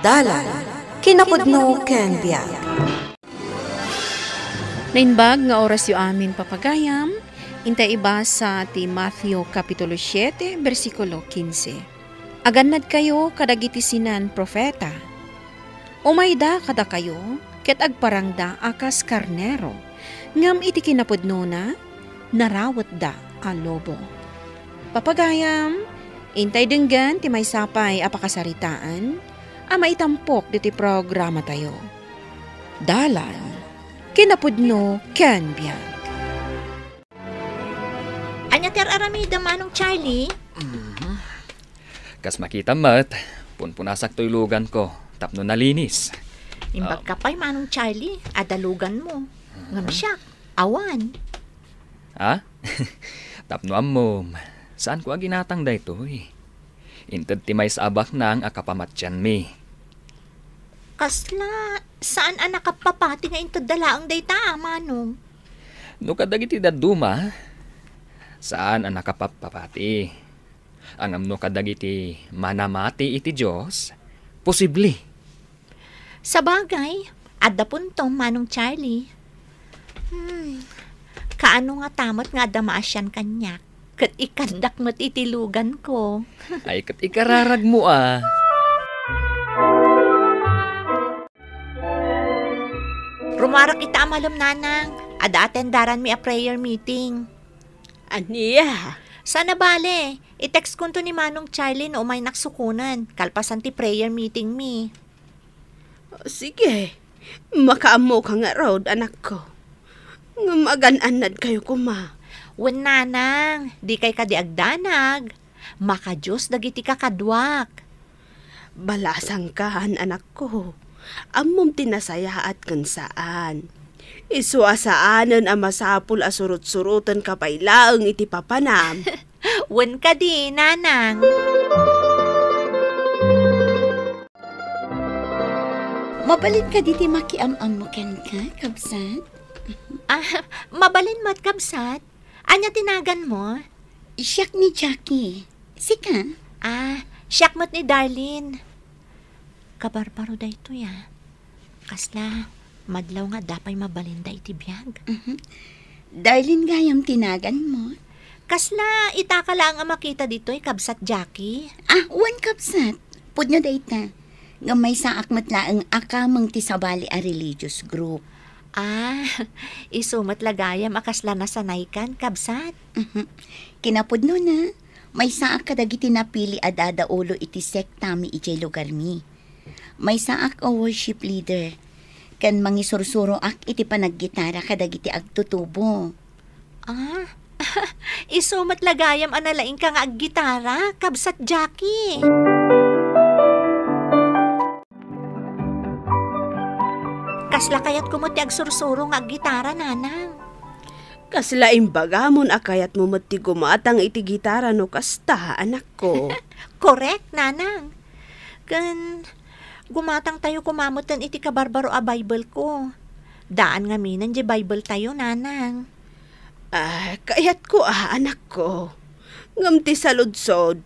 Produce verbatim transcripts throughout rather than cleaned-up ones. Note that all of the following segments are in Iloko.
Dalan, kinapudno ken biag. Naimbag nga orasyo amin, papagayam, intay ibasa ti Matthew Kapitulo siete, bersikulo kinse. Agannadkayo kadagiti sinan profeta. Umayda kadakayo ket agparangda a kas karnero, ngem iti kinapudnona, narawetda a lobo. Papagayam, intay denggen ti maysa pay a pakasaritaan a maitampok ditoy programatayo. Dalan, kinapudno ken biag. Ania ti ar-aramidem, Manong Charlie? Mhm. Kas makitam met, punpunasak toy luganko tapno nalinis. Imbag ka pay, Manong Charlie, adda luganmo. Ngem siak, awan. Ha? Tapno ammom, saanko a ginatang daytoy. Inted ti maysa a baknang a kapamatianmi. Kasla, saan a nakappapati nga intedda laeng dayta, Manong? No kadagiti dadduma, saan a nakappapati. Ngem no kadagiti manamati iti Dios, posible. Sabagay, adda puntom, Manong Charlie. Hmm, kaano ngata met nga adda maasian kaniak, ket ikkandak met iti luganko. Ay, ket ikararagmo a. Rummuarak ita a malem, Nanang. Adda atendaranmi a prayer meeting. Ania? Saan a bale, i-textkonto ni Manong Charlie no umaynak sukonen, kalpasan ti prayer meetingmi. Sige, makaammoka ngarud, anakko. Ngem agan-annadkayo koma. Wen, Nanang, dikay kadi agdanag. Makadios dagiti kakaduak. Balasangkan, anakko. Ammom ti nasayaat ken saan. Isu a saanen a masapul a surot-surotenka pay laeng iti papanam. Wen kadi, Nanang. Mabalin kadi ti makiam-ammo kenka, kabsat? Ah, mabalin met, kabsat. Ania ti naganmo? Siak ni Jackie. Sika? Ah, siak met ni Darlene. Kabarbaro daytoy, ah. Kasla, madlaw nga adda pay mabalinda iti biag. Mhm. Darlene gayam ti naganmo? Kasla, itaka laeng a makita ditoy, kabsat Jackie. Ah, wen, kabsat. Pudno dayta. Ngem maysaak met laeng a kameng ti sabali a religious group. Ah, isu met la gayam a kasla nasanaykan, kabsat. Mhm. Kinapudnona, maysaak kadagiti napili a dadaulo iti sektami idiay lugarmi. Maysaak a worship leader, ken mangisursuroak iti panaggitara kadagiti agtutubo. Ah, isu met la gayam a nalaingka nga aggitara, kabsat Jackie. Kasla kayatko met ti agsursuro nga aggitara, Nanang. Kasla imbagamon a kayatmo met ti gumatang iti gitara no kasta, anakko. Korek, Nanang. Ken gumatangtayo koma metten iti kabarbaro a Bible ko. Daan ngaminen diay Bible tayo, Nanang. Ah, kayatko a, anakko. Ngem ti saludsod,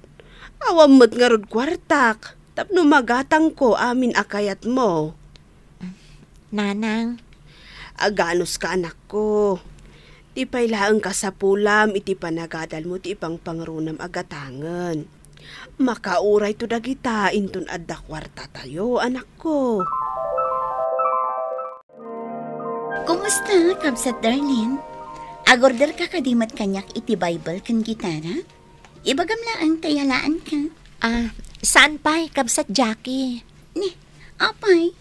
awan met ngarud kuartak tapno magatangko amin a kayatmo. Nanang. Aganuska, anakko. Ti pay laeng kasapulam iti panagadalmo ti ipangpangrunam a gatangen. Makaurayto dagita inton adda kuartatayo, anakko. Kumusta, Kabsat Darlene? Agorderka kadi met kaniak iti Bible ken gitara? Ibagam laeng ta iyalaanka. Ah, saan pay, Kabsat Jackie? Ni, apay,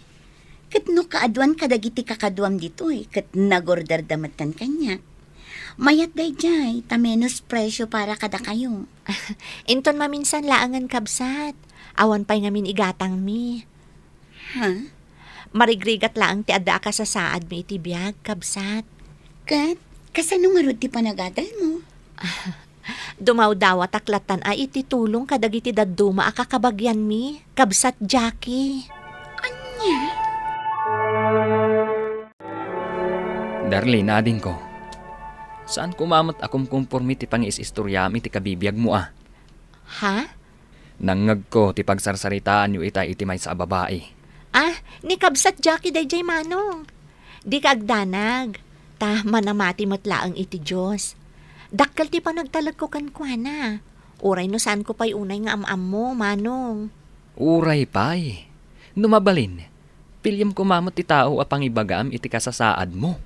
ket no kaaduan kadagiti kakaduam ditoy, ket nagorderda metten kaniak. Mayat daydiay, ta menos presyo para kadakayo. Inton maminsan laengen, kabsat. Awan pay ngamin igatangmi. Ha? Marigrigat laeng ti adda a kasasaadmi iti biag, kabsat. Ket, kasano ngarud ti panagadalmo? Dumawdawatak lattan a iti tulong kadagiti dadduma a kakabagianmi, kabsat Jackie. Ania? Darlene, adingko. Saan koma met a kumkumpormi ti pangiis-istoriam iti kabibiagmo a. Ha? Nangngegko ti pagsarsaritaanyo ita iti maysa a babai. Ah, ni Kabsat Jackie daydiay, Manong. Dika agdanag, ta manamati met laeng iti Dios. Dakkel ti panagtalekko kenkuana. Uray no saanko pay unay nga am-ammo, Manong. Uray pay. No mabalin, piliem koma met ti tao a pangibagam iti kasasaadmo.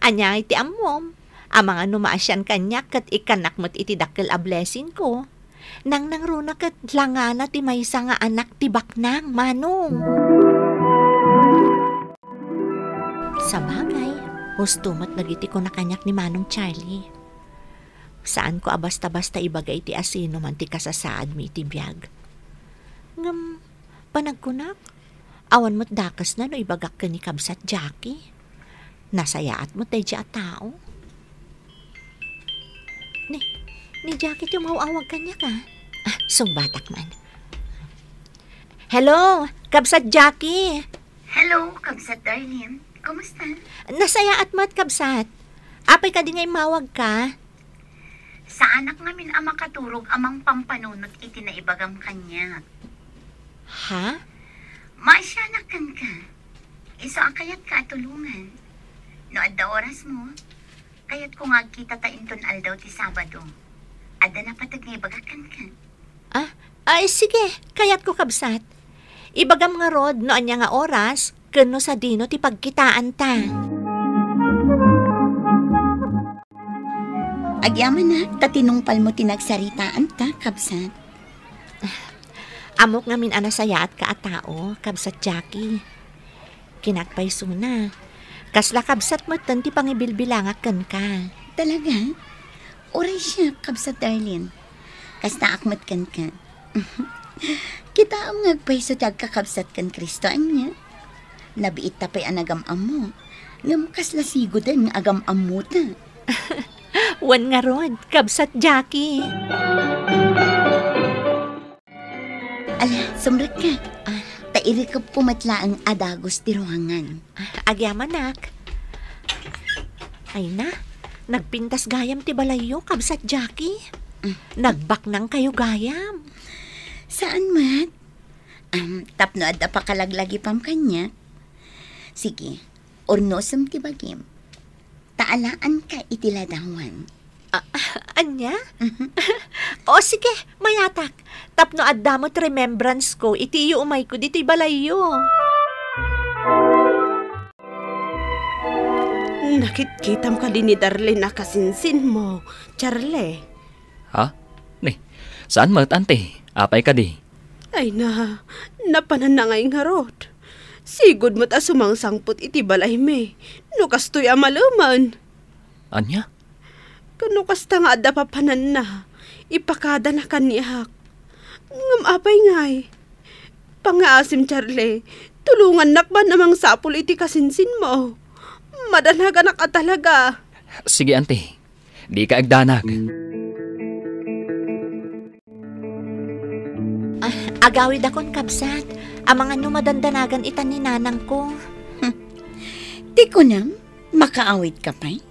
Ania ngay ti ammom? Amangan no maasian kaniak ket ikkannak met iti dakkel a blessingko. Nangnangruna ket langana ti maysa nga anak ti baknang, Manong. Sabagay, husto met dagiti kuna kaniak ni Manong Charlie. Saanko a basta-basta ibaga iti asinoman ti kasasaadmi iti biag. Ngem, panagkunak, awan met dakesna no ibagak ken ni Kabsat Jackie. Nasayaat met daydiay a tao. Ni, ni Jackie ti umaw-awag kaniak, a. Ah, sungbatak man. Hello, Kabsat Jackie. Hello, Kabsat Darlene. Kumusta? Nasayaat met, Kabsat. Apay kadi nga immawagka? Saanak ngamin a makaturog a mangpampanunot iti naibagam kaniak. Ha? Maasianak kenka. Isu a kayatka a tulongan. No adda orasmo, kayatko nga agkitata inton aldaw ti Sabado. Adda napateg nga ibagak kenka. Ah, ay, sige, kayatko, Kabsat. Ibagam ngarud no ania nga oras, ken no sadino ti pagkitaanta. Agyamanak, ta tinungpalmo ti nagsaritaanta, Kabsat. Ammok ngamin a nasayaatka a tao, Kabsat Jackie. Kinakpaysona. Kasla kabsat metten ti pangibilbilangak kenka. Talaga? Uray siak, Kabsat Darlene. Kastaak met kenka. Kitaem nga agpayso ti agkakabsat ken Cristo, ania? Nabiitta pay a nagam-ammo. Ngem kasla sigoden nga agam-ammota. Wen ngarud, Kabsat Jackie. Ala, sumrekka. Ah. Ta irikepko met laeng a dagus ti ruangan. Ah, agyamanak. Ay na, nagpintas gayam ti balayyo, Kabsat Jackie. Mm. Nagbaknang kayo gayam. Saan met? Am, tapno adda pakalaglagipam kaniak. Sige, urnosem ti bagim. Ta alaanka iti ladawan. Ah, ania? Mhm. O, sige, mayatak. Tapno adda met remembrance ko iti iyuumayko ditoy balayyo. Nakitkitam kadi ni Darlene a kasinsinmo, Charlie? Ha? Ni, saan met, Auntie? Apay kadi? Ay na, napananna ngay ngarud. Sigud met a sumangsangpet iti balaymi no kastoy a malemen. Ania? Ken no kasta nga adda papananna, ipakadana kaniak. Ngem apay ngay? Pangngaasim, Charlie, tulongannak man a mangsapul iti kasinsinmo. Madanaganak a talaga. Sige, Auntie. Dika agdanag. Ah, agawidakon, kabsat. Amangan no madandanagan itan ni nanangko. Hmm. Ti kunam, makaawidka pay?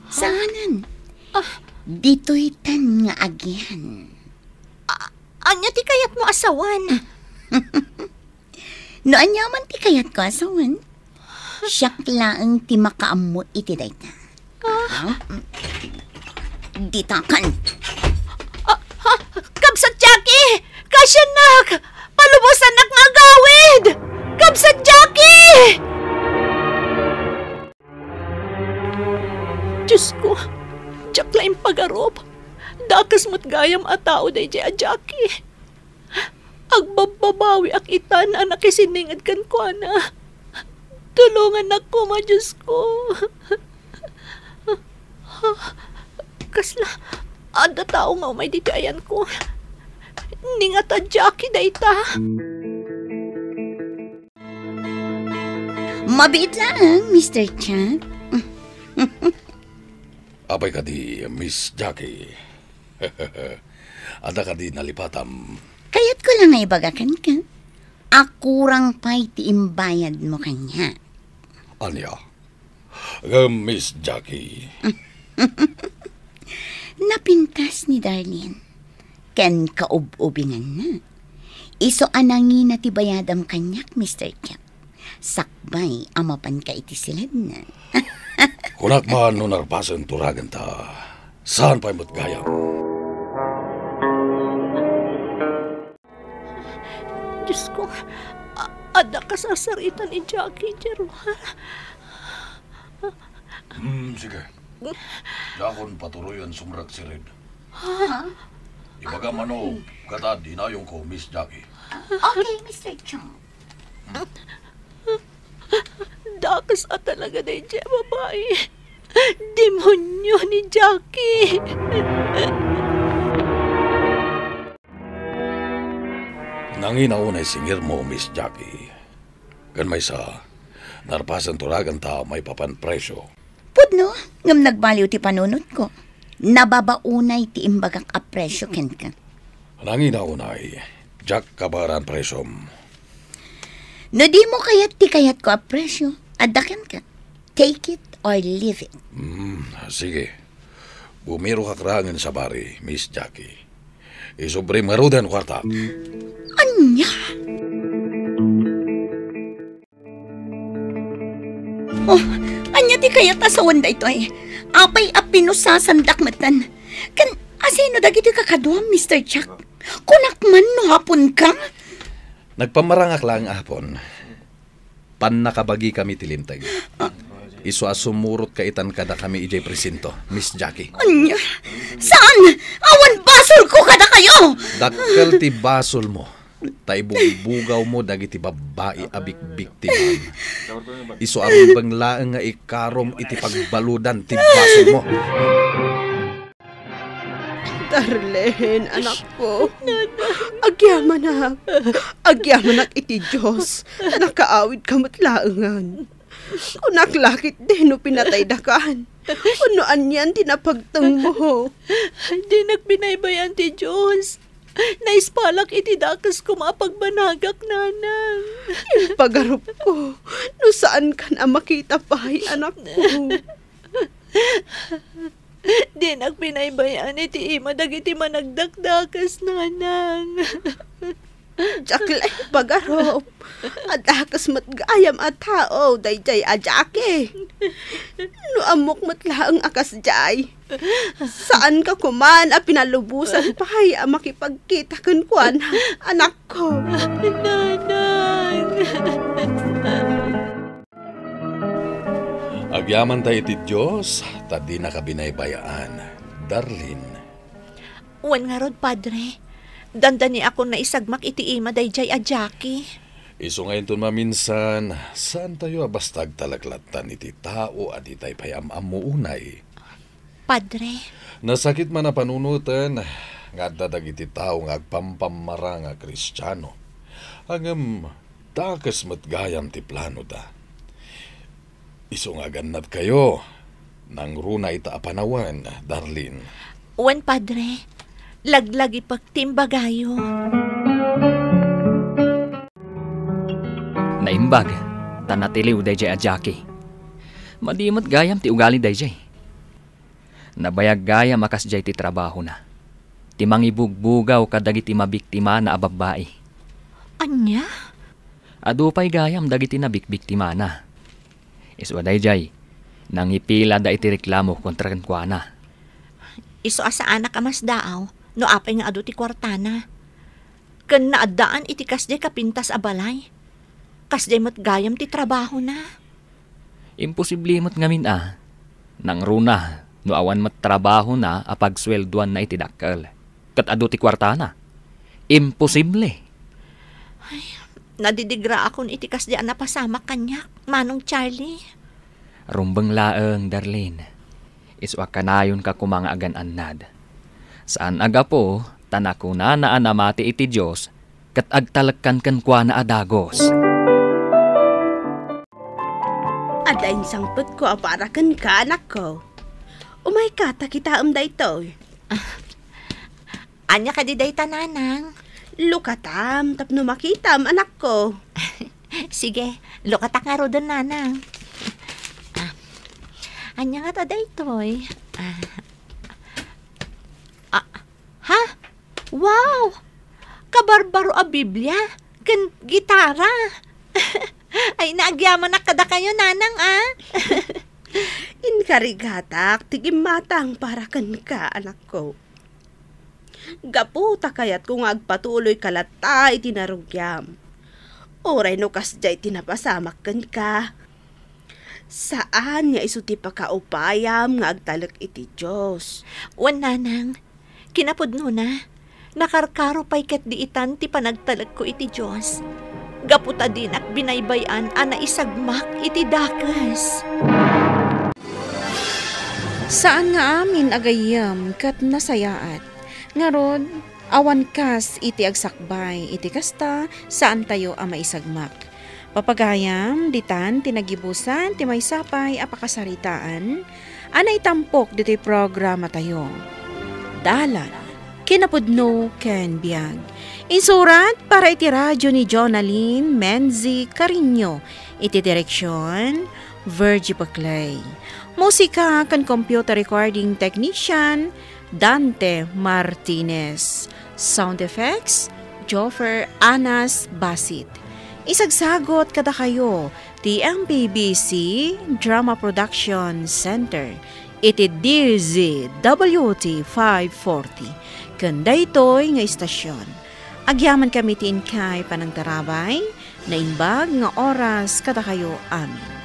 Saanen. Ah. Ditoy tan nga agian. Ah, ania ti kayatmo a sawen? No aniaman ti kayatko a sawen, siak laeng ti makaammo iti dayta. Ah. Ah, mm. Ditakan. Ah, ah, Kabsat Jackie! Kaasiannak! Palubosannak nga agawid! Kabsat Jackie! Diosko, diak la impagarup. Dakes met gayam a tao daydiay a Jackie. Agbabbabawiak itan a nakisininged kenkuana. Tulongannak koma, Diosko. Kasla adda tao nga umay ditoy ayanko. Ni ngata Jackie dayta. Mabiit laeng, Mister Chuck. Apay kadi, Miss Jackie? Adda kadi nalipatam? Kayatko la nga ibaga kenka a kurang pay ti imbayadmo kaniak. Ania? Ngem, Miss Jackie. Napintas ni Darlene. ken kaub-ubinganna. Isu a nangina ti bayadam kaniak, Mister Jack. Sakbay a mapanka iti siledna. Kunak man no narpasen turagan ta. Saan pay met gayam? Diosko, a-, adda kasasaritan ni Jackie, Jerohal. Hmm, sige. Diakon paturoyen sumrek si Red. Ha? Ibagam no, katad, inayongko, Miss Jackie. Okay, Mister Chong. Dakes a talaga daydiay a babai. Demonio ni Jackie. Nangina unay singirmo, Miss Jackie. Ken maysa, narpasen turagan ta maipapan presyo. Pudno, ngem nagbaliw ti panunotko. Nababa unay ti imbagak a presyo kenka. Nangina unay, Jack, kabaelan presyom. No dimo kayat ti kayatko a presyo, adda kenka. Take it or leave it. Hmm, sige. Bumirokak laengen sa bari, Miss Jackie. Isubrim ngaruden kuartak. Ania? Oh, ania ti kayat a sawen daytoy? Apay a pinusasandak metten? Ken asino dagitoy kakaduam, Mister Jack? Kunak man no haponka? Nagpammarangak laeng a hapon. Pannakabagikami ti Linteg. Isu a sumurotka itan kadakami idiay presinto, Miss Jackie. Ania? Saan? Awan basolko kadakayo! Dakkel ti basolmo, ta ibugbugawmo dagiti babbai a bikbiktimam. Isu a rumbeng laeng nga ikarom iti pagbaludan ti basolmo. Darlene, anakko. Nanang. Agyamanak. Agyamanak iti Dios, ta nakaawidka met laengen. Kunak la ketdi no pinataydakan, wenno anian ti napagtengmo. Dinak binaybay-an ti Dios. Naispalak iti dakes koma a pagbanagak, Nanang. Impagarupko, no saankan a makita pay, anakko. Dinak binaybay-an iti ima dagiti managdakdakes, Nanang. Diak la impagarup. Adda kas met gayam a tao daydiay a Jackie. No ammok met laeng a kasdiay, saanka koman a pinalubosan pay a makipagkita kenkuana, anakko. Nanang! Agyamanta iti Dios, ta dinaka binaybay-an, Darlene. Wen ngarud, Padre, dandaniakon naisagmak iti ima daydiay a Jackie. Isu nga inton maminsan, saantayo a basta agtalek lattan iti tao a ditay pay am-ammo unay. Padre. Nasakit man a panunoten nga adda dagiti tao nga agpampammarang a Kristiano. Ngem dakes met gayam ti planoda. Isu nga agannadkayo, nangruna ita a panawen, Darlene. Wen, Padre. Laglagipek ti imbagayo. Naimbag, ta natiliw daydiay a Jackie. Madi met gayam ti ugali daydiay. Nabayag gayam a kasdiay ti trabahona, ti mangibugbugaw kadagiti mabiktimana a babbai. Ania? Adu pay gayam dagiti nabikbiktimana. Isu a daydiay, nangipilada iti reklamo kontra kenkuana. Isu a saanak a masdaaw no apay nga adu ti kuartana. Ken naaddaan iti kasdiay kapintas a balay. Kasdiay met gayam ti trabahona. Imposible met ngamin a, nangruna no awan met trabahona a pagsueldoanna iti dakkel, ket adu ti kuartana. Imposible! Ay, nadidigraakon iti kasdi a napasamak kaniak, Manong Charlie. Rumbeng laeng, Darlene. Isu a kanayonka koma nga agan-annad. Saan a gapu ta nakunana a namati iti Dios ket agtalekkan kenkuana a dagus. Adda insangpetko a para kenka, anakko. Umayka ta kitaem daytoy. Ania kadi dayta, Nanang? Lukatam tapno makitam, anakko. Sige, lukatak ngaruden, Nanang. Ah, ania ngata daytoy? Ah, ah, ha? Wow! Kabarbaro a Biblia ken gitara. Ay, nagyamanak kadakayo, nanang, a. Inkarigatak ti gimmatang para kenka, anakko. Gapu ta kayatko nga agpatuloyka latta iti narugiam. Uray no kasdiay ti napasamak kenka, saan nga isu ti pakaupayam nga agtalek iti Dios. Wen, nanang, kinapudnona, nakarkaro pay ketdi itan ti panagtalekko iti Dios. Gapu ta dinak binaybay-an a naisagmak iti dakes. Saan nga amin a gayyem ket nasayaat. Ngarud, awan kas iti agsakbay iti kasta, saantayo a maisagmak. Papagayam, ditan ti nagibusan ti maysa pay a pakasaritaan a naitampok ditoy programatayo. Dalan, kinapudno ken biag. Insurat para iti radyo ni Jonalyn Menzi Cariño, iti direksion, Virgie Paclay. Musika ken computer recording technician, Dante Martinez. Sound effects, Joffer Anas Basit. Isagsagot kadakayo ti M P B C Drama Production Center iti D Z W T five forty. Ken daytoy nga istasyon, agyaman kami ti inkay panangtarabay, naimbag nga oras kadakayo amin.